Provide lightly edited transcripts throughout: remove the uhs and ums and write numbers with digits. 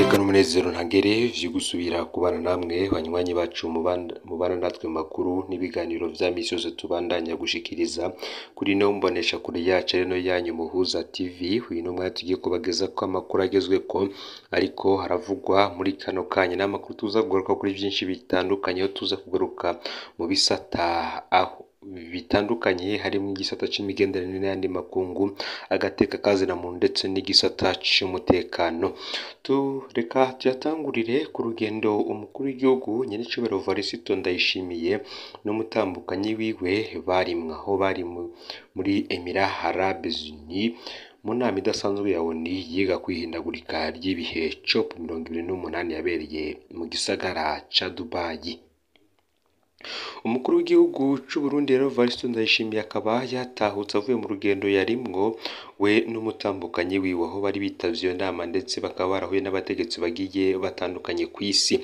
Iteka n'umunezero ntangere vyo gusubira kubana namwe banywanyi bacu mubana natwe mu makuru n'ibiganiro vya misi yose tubandanya gushikiriza kuri no mbonesha kure yacu ari no yanyu Muhuza TV. Uyu n'umwanya tugiye kubagezako amakuru agezweko ariko haravugwa muri kano kanya, n'amakuru tuza kugaruka kuri vyinshi bitandukanye, aho tuza kugaruka mu bisata aho bitandukanye harimo igisata c'imigenderanire n'ayandi makungu, agateka kazina muntu ndetse n'igisata c'umutekano. Reka tuyatangurire ku rugendo umukuru w'igihugu nyen'icubahiro Varisito Ndayishimiye n'umutambukanyi wiwe barimwo, aho bari muri Emirats Arabes Unis mu nama idasanzwe ya ONU yiga kw'ihindagurika ry'ibihe COP 28 yabereye mu gisagara ca Dubai. Umukuru w'igihugu c'Uburundi rero Varisito Ndayishimiye akaba yatahutse avuye mu rugendo yarimwo we n'umutambukanyi wiwe, aho bari bitavye iyo nama ndetse bakaba barahuye n'abategetsi bagiye batandukanye kw'isi.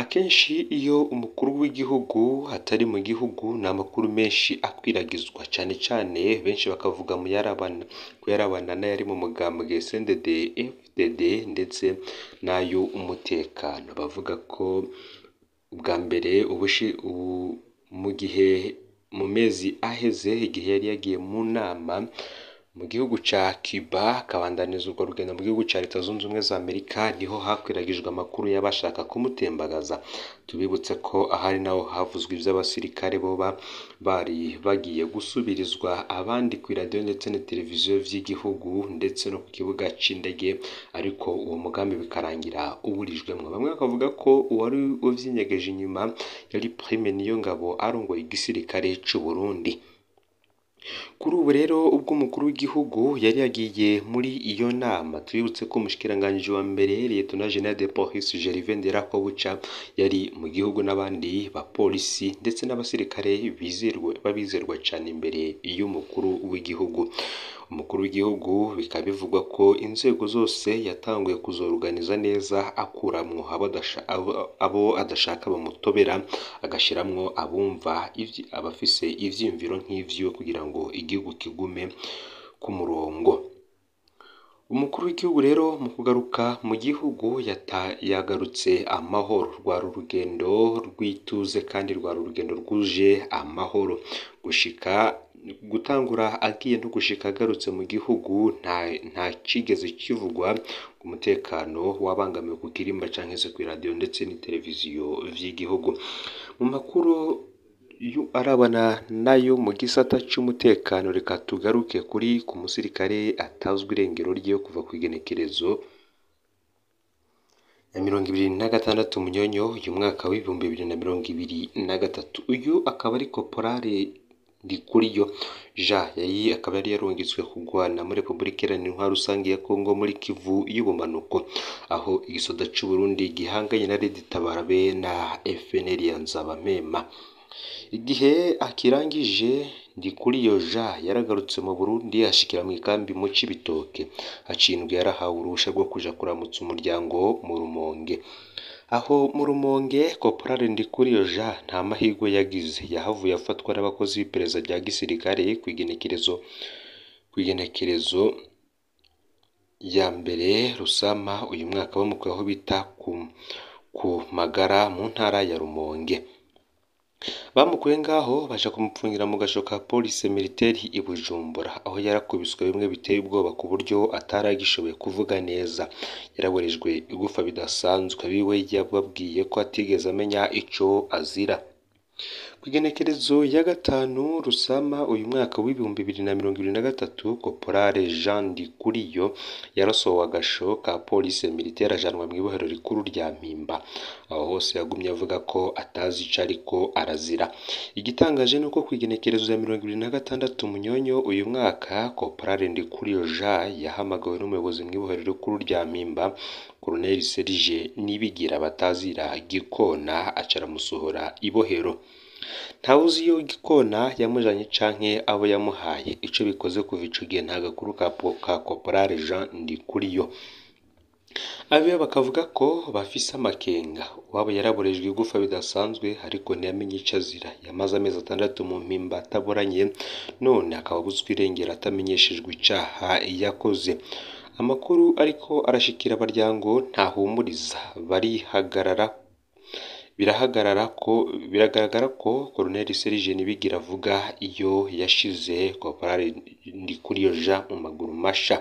Akenshi iyo umukuru w'igihugu atari mu gihugu ni amakuru menshi akwiragizwa, cane cane benshi bakavuga mu kuyarabana n'ayari mu mugambwe CNDD FDD ndetse n'ay'umutekano. Bavuga ko ubwa mbere mu gihe mu mezi aheze igihe yari yagiye mu nama mu gihugu ca Cuba akabandaniza urwo rugendo mu gihugu ca Leta Zunze Ubumwe za Amerika, niho hakwiragijwe amakuru y'abashaka kumutembagaza. Tubibutse ko ahari naho havuzwe ivy'abasirikare boba bari bagiye gusubirizwa abandi kw'iradiyo ndetse na televiziyo vy'igihugu ndetse no ku kibuga c'indege, ariko uwo mugambi bikarangira uburijwemwo. Bamwe bakavuga ko uwari uvyinyegeje inyuma yari Prime Niyongabo arongoye igisirikare c'Uburundi. Kuri ubu rero ubwo umukuru w'igihugu yari yagiye muri iyo nama, tubibutse ko umushikiranganji wa mbere Lieutenant General de Police Gervais Nderakobuca yari mu gihugu n'abandi bapolisi ndetse n'abasirikare babizerwa cane imbere y'umukuru w'igihugu. Umukuru w'igihugu bikaba bivugwa ko inzego zose yatanguye kuzoruganiza neza, akuramwo abo adashaka bamutobera, agashiramwo abumva abafise ivyiyumviro nk'ivyiwe kugira ngo igihugu kigume ku murongo. Umukuru w'igihugu rero mu kugaruka mu gihugu yagarutse amahoro. Rwari urugendo rw'ituze kandi rwari urugendo rwuje amahoro. Gushika gutangura agiye no gushika agarutse mu gihugu nta cigeze kivugwa ku mutekano wabangamiwe ku kirimba canke se kw'iradiyo ndetse n'iteleviziyo vy'igihugu. Mu makuru arabana nayo mu gisata c'umutekano, reka tugaruke kuri ku musirikare atazwi irengero ryiwe kuva kw'igenekerezo ya 26 Munyonyo uyu mwaka w'2023. Uyu akaba ari Korporale Ndikuriyo Jean, yari akaba yari yarungitswe kugwana muri Republika Iharanira Intwaro Rusangi ya Kongo muri Kivu y'ubumanuko, aho igisoda c'Uburundi gihanganye na Red Tabara be na FNL ya Nzabampema. Igihe akirangije Ndikuriyo Jean yaragarutse mu Burundi ashikira mw'ikambi mu Cibitoke. Haciye indwi yarahawe uruhusha rwo kuja kuramutsa umuryango mu Rumonge. Aho mu Rumonge Korporale Ndikuriyo Jean nta mahirwe yagize, yahavuye afatwa n'abakozi b'iperereza rya gisirikare kw'igenekerezo ya mbere Rusama uyu mwaka, bamukuye aho bita ku Magara mu ntara ya Rumonge. Bamukuye ngaho baja kumupfungira mu gasho ka police militaire i Bujumbura, aho yarakubiswe bimwe biteye ubwoba ku buryo atari agishoboye kuvuga neza. Yaraborejwe igufa bidasanzwe, abiwe yababwiye ko atigeze amenya ico azira. Kw'igenekerezo ya 5 Rusama uyu mwaka w'2023, Korporale Jean Ndikuriyo yarasohowe agasho ka police militaire ajanwa mw'ibohero rikuru rya Mpimba. Aho hose yagumye avuga ko atazi ico ariko arazira. Igitangaje nuko kw'igenekerezo ya 26 Munyonyo uyu mwaka, Korporale Ndikuriyo Jean yahamagawe n'umuyobozi mw'ibohero rikuru rya Mpimba, Colonel Serge Nibigira batazira Gikona, aca aramusohora ibohero. Ntawuzi iyo Gikona yamujanye canke abo yamuhaye. Ico bikoze kuva ico gihe nta gakuru ka Korporale Jean Ndikuriyo. Abiwe bakavuga ko bafise amakenga, uwabo yaraborejwe igufa bidasanzwe ariko ntiyamenye ico azira. Yamaze amezi 6 mu mpimba ataboranye, none akaba abuzwa irengero atamenyeshejwe icaha yakoze. Amakuru ariko arashikira abaryango ntahumuriza, barihagarara birahagarara ko biragaragara ko Colonel Serge Nibigira avuga iyo yashize Corporal Ndikuriyo Jean mu maguru masha.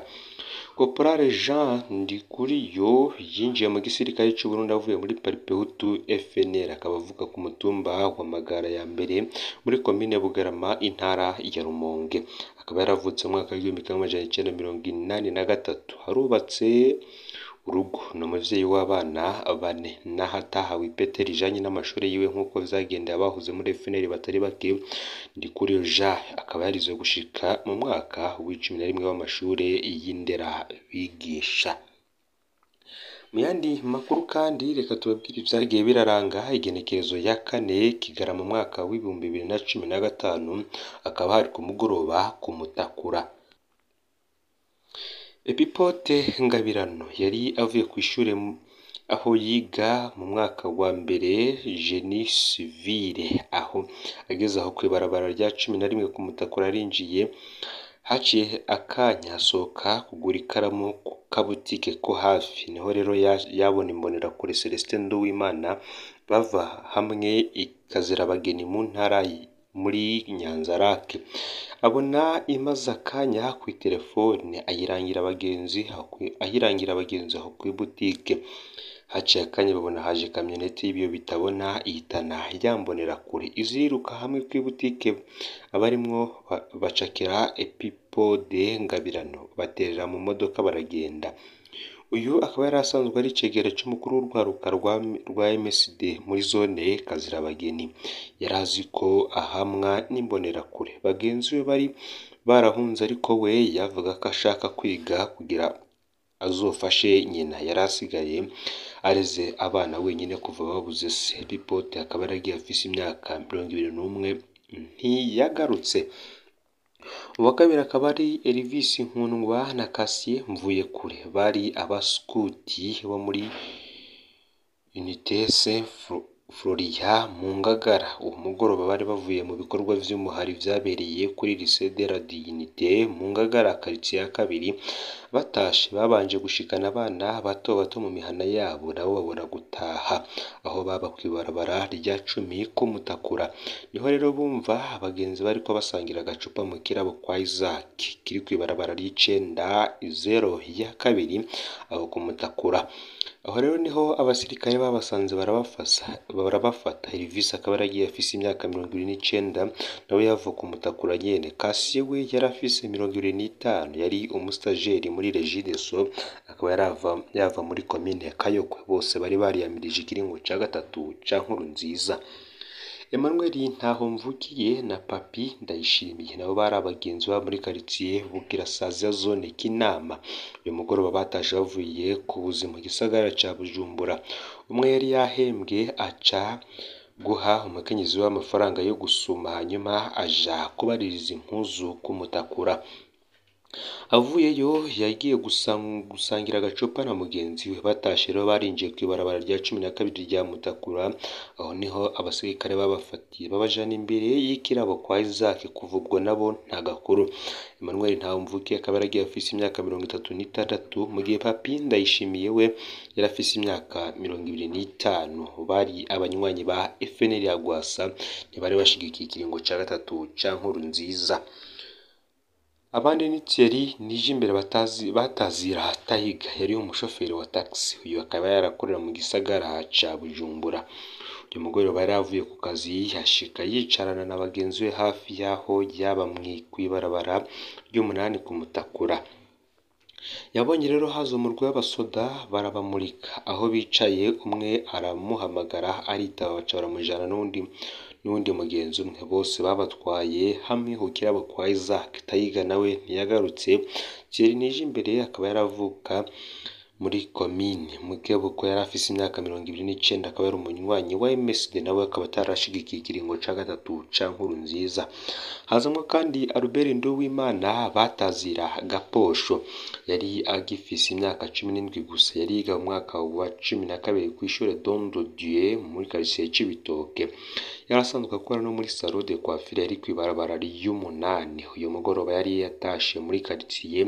Corporal Jean Ndikuriyo yinjiye mu gisirikare c'u Burundi avuye muri Paripehutu FNL, akaba avuka ku mutumba wa Magara ya mbere muri komine Bugarama, intara ya Rumonge. Akaba yaravutse mu mwaka w'1983, arubatse urugo, ni umuvyeyi w'abana bane. Naho atahawe ipete rijanye n'amashuri yiwe nk'uko vyagendeye abahoze muri FNL batari bake, Ndikuriyo Jean akaba yarize gushika mu mwaka w'11 w'amashure y'inderabigisha. Mu yandi makuru kandi reka tubabwire ivyagiye biraranga igenekerezo ya 4 Kigarama mu mwaka w'2015, akaba hari ku mugoroba ku Mutakura. Epipote Ngabirano yari avuye kw'ishure aho yiga mu mwaka wa mbere Génie Civile, aho ageze aho kw'ibarabara rya 11 ku Mutakura arinjiye, haciye akanya asohoka kugura ikaramu ku kabutike ko hafi. Niho rero yabona imbonerakure Celestin Nduwimana bava hamwe i Kazirabageni mu ntara muri Nyanzarake. Abona imaze akanya kw'iterefone ayirangira abagenzi aho kw'ibutike. Haciye akanya babona haje kamyonete y'ibiyo bitabona ihitana ya mbonerakure, iziriruka hamwe kw'ibutike, abarimwo bacakira Epipode Ngabirano baterera mu modoka baragenda. Uyu akaba yari asanzwe ari icegera c'umukuru w'urwaruka rwa MSD muri zone Kazirabageni. Yari azi ko ahamwa n'imbonerakure, bagenzi be bari barahunze ariko we yavuga ko ashaka kwiga kugira azofashe nyina yari asigaye areze abana wenyine kuva babuze se. Epipote akaba yaragiye afise imyaka 21, ntiyagarutse. Uwa kabiri akaba ari Elvis Nkundwa na Cassier Mvuyekure, bari abaskuti bo muri Unité Saint Floria mu Ngagara. Uwo mugoroba bari bavuye mu bikorwa vy'umuhari vyabereye kuri Lycée de la Dignité mu Ngagara, quartier ya kabiri. Batashe babanje gushikana abana bato bato mu mihana yabo, nabo babona gutaha aho baba kw'ibarabara rya 10 ku Mutakura. Niho rero bumva abagenzi bariko basangira agacupa mu kirabo kwa Isaac kiri kw'ibarabara ry'icenda 0 ya kabiri aho ku Mutakura. Aho rero niho abasirikare babasanze barabafata. Elvis akaba yaragiye afise imyaka 29, nawe yava ku Mutakura nyene. Cassier we yari afise 25, yari umustajeri muri Regideso, akaba yava muri komine Kayokwe. Bose bari bariyamirije ikiringo ca gatatu ca Nkurunziza. Emmanuel Ntahomvukiye na Papi Ndayishimiye nabo bari abagenzi baba muri quartier Bugirasazi ya zone Kinama. Uyu mugoroba batashe bavuye ku buzi mu gisagara ca Bujumbura. Umwe yari yahembwe aca guha umukenyezi we amafaranga yo gusuma, hanyuma aja kubaririza impuzu ku Mutakura. Avuyeyo yagiye gusangira agacupa na mugenzi we. Batashe rero barinjiye kw'ibarabara rya 12 rya Mutakura, aho niho abasirikare babafatiye babajana imbere y'ikirabo kwa Isaac. Kuva ubwo nabo nta gakuru. Emmanuel Ntahomvukiye akaba yaragiye afise imyaka 36, mu gihe Papi Ndayishimiye we yari afise imyaka 25. Bari abanywanyi ba FNL ya Rwasa, ntibari bashigikiye ikiringo ca gatatu ca Nkurunziza. Abandi ni Thierry Nijimbere batazira Tayiga, yari umushoferi wa taxi. Uyu akaba yarakorera mu gisagara ca Bujumbura. Uyu mugoroba yari avuye ku kazi ashika yicarana na bagenzi be hafi y'aho yaba kw'ibarabara ry'umunani ku Mutakura. Yabonye rero haza umurwi w'abasoda barabamurika aho bicaye, umwe aramuhamagara aritaba, baca baramujana n'uwundi mugenzi umwe. Bose babatwaye hamwe ku kirabo kwa Isaac. Tayiga nawe ntiyagarutse. Thierry Nijimbere akaba yaravuka muri komine Mukebuko, yari afise imyaka 29, akaba yari umunywanyi wa MSD, nawe akaba atarashigikiye ikiringo ca gatatu ca Nkurunziza. Hazamwo kandi Albert Nduwimana batazira Gaposho, yari agifise imyaka 17 gusa, yari yiga mu mwaka wa 12 kw'ishure Don de Dieu muri quartier Cibitoke. Yari asanzwe akora no muri salon de coiffure yari kw'ibarabara ry'umunani. Uyu mugoroba yari yatashe muri quartier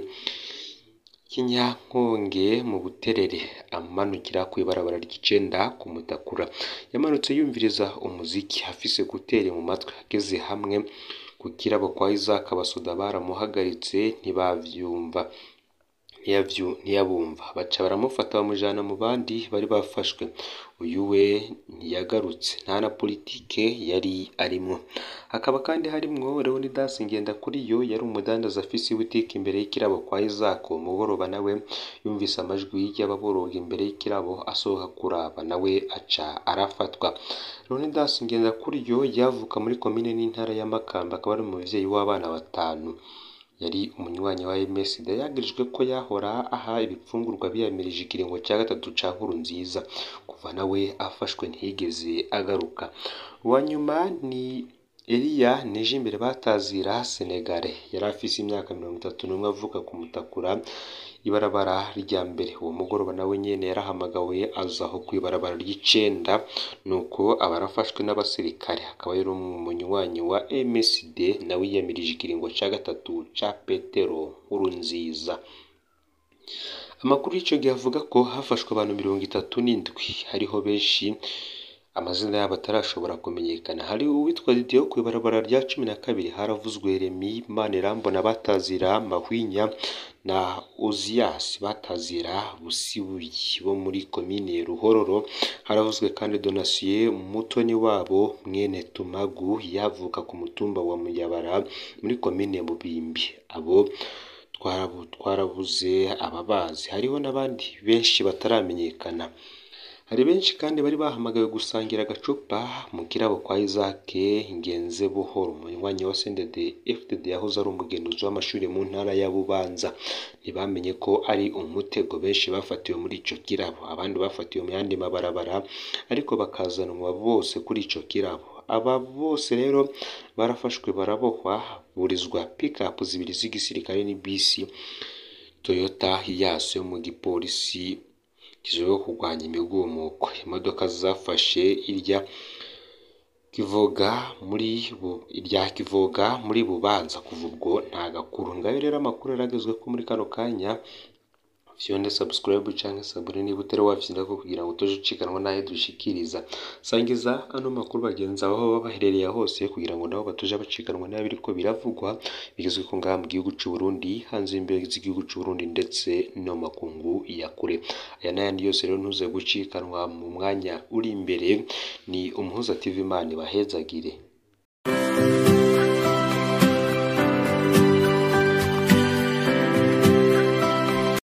Kinyankonge mu Buterere, amanukira kw'ibarabara ry'icenda ku Mutakura. Yamanutse yumviriza umuziki afise guteri mu matwi, ageze hamwe ku kirabo kwa Isaac abasoda baramuhagaritse ntibavyumva ntiyabumva, baca baramufata bamujana mu bandi bari bafashwe. Uyu we ntiyagarutse, nta na politike yari arimwo. Hakaba kandi harimwo Leonidas Ngendakuriyo, yari umudandaza afise ibutike imbere y'ikirabo kwa Isaac. Umugoroba nawe yumvise amajwi y'ababoroga imbere y'ikirabo, asohoka kuraba nawe aca arafatwa. Leonidas Ngendakuriyo yavuka muri komine n'intara ya Makamba, akaba ari umuvyeyi w'abana batanu. Yari umunywanyi wa MSD, yagirijwe ko yahora aha ibipfungurwa biyamirije ikiringo ca gatatu ca Nkurunziza. Kuva nawe afashwe ntiyigeze agaruka. Uwa nyuma ni Eliya Nijimbere batazira Senegale, yari afise imyaka 31, avuka ku Mutakura ibarabara rya mbere. Uwo mugoroba nawe nyene yarahamagawe aza aho kw'ibarabara ry'icenda, nuko aba arafashwe n'abasirikare. Akaba yari umunywanyi wa MSD, nawe yiyamirije ikiringo ca gatatu ca Petero Nkurunziza. Amakuru y'ico gihe avuga ko hafashwe abantu 37, hariho benshi amazina yabo atarashobora kumenyekana. Hari uwitwa Didier wo kw'ibarabara rya 12, haravuzwe Remy Manirambona batazira Mahwinya na Ozias batazira Busibuyi bo muri komine Ruhororo. Haravuzwe kandi Donatien Mutoni wabo mwene Tumagu, yavuka ku mutumba wa Muyabara muri komine Mubimbi. Abo twarabuze ababazi, hariho n'abandi benshi bataramenyekana. Hari benshi kandi bari bahamagawe gusangira agacupa mu kirabo kwa Isaac Ngenzebuhoro, umunywanyi wa CNDD FDD yahoze ari umugenzuzi w'amashuri mu ntara ya Bubanza. Ntibamenye ko ari umutego, benshi bafatiwe muri ico kirabo, abandi bafatiwe mu yandi mabarabara, ariko bakazanwa bose kuri ico kirabo. Aba bose rero barafashwe barabohwa, burizwa pikapu zibiri z'igisirikare n'ibisi Toyota Hiace yo mu gipolisi kijejwe kurwanya imigumuko. Imodoka zafashe irya Kivoga muri Bubanza. Kuva ubwo nta gakuru. Ngayo rero amakuru yaragezwe ko muri kano kanya. Fyonde subscribe canke sabone niba utari wafyindako kugira ngo utoje ucikanwa n'ayo dushikiriza. Sangiza ano makuru bagenzi aho baba baherereye hose kugira ngo nabo batoje bacikanwa n'abiriko biravugwa bigezwe ko ngaha mu gihugu c'u Burundi, hanze y'imbibe z'igihugu c'u Burundi ndetse no mu makungu ya kure. Aya n'ayandi yose rero ntuze gucikanwa mu mwanya uri imbere. Ni Umuhuza TV, Imana ibahezagire.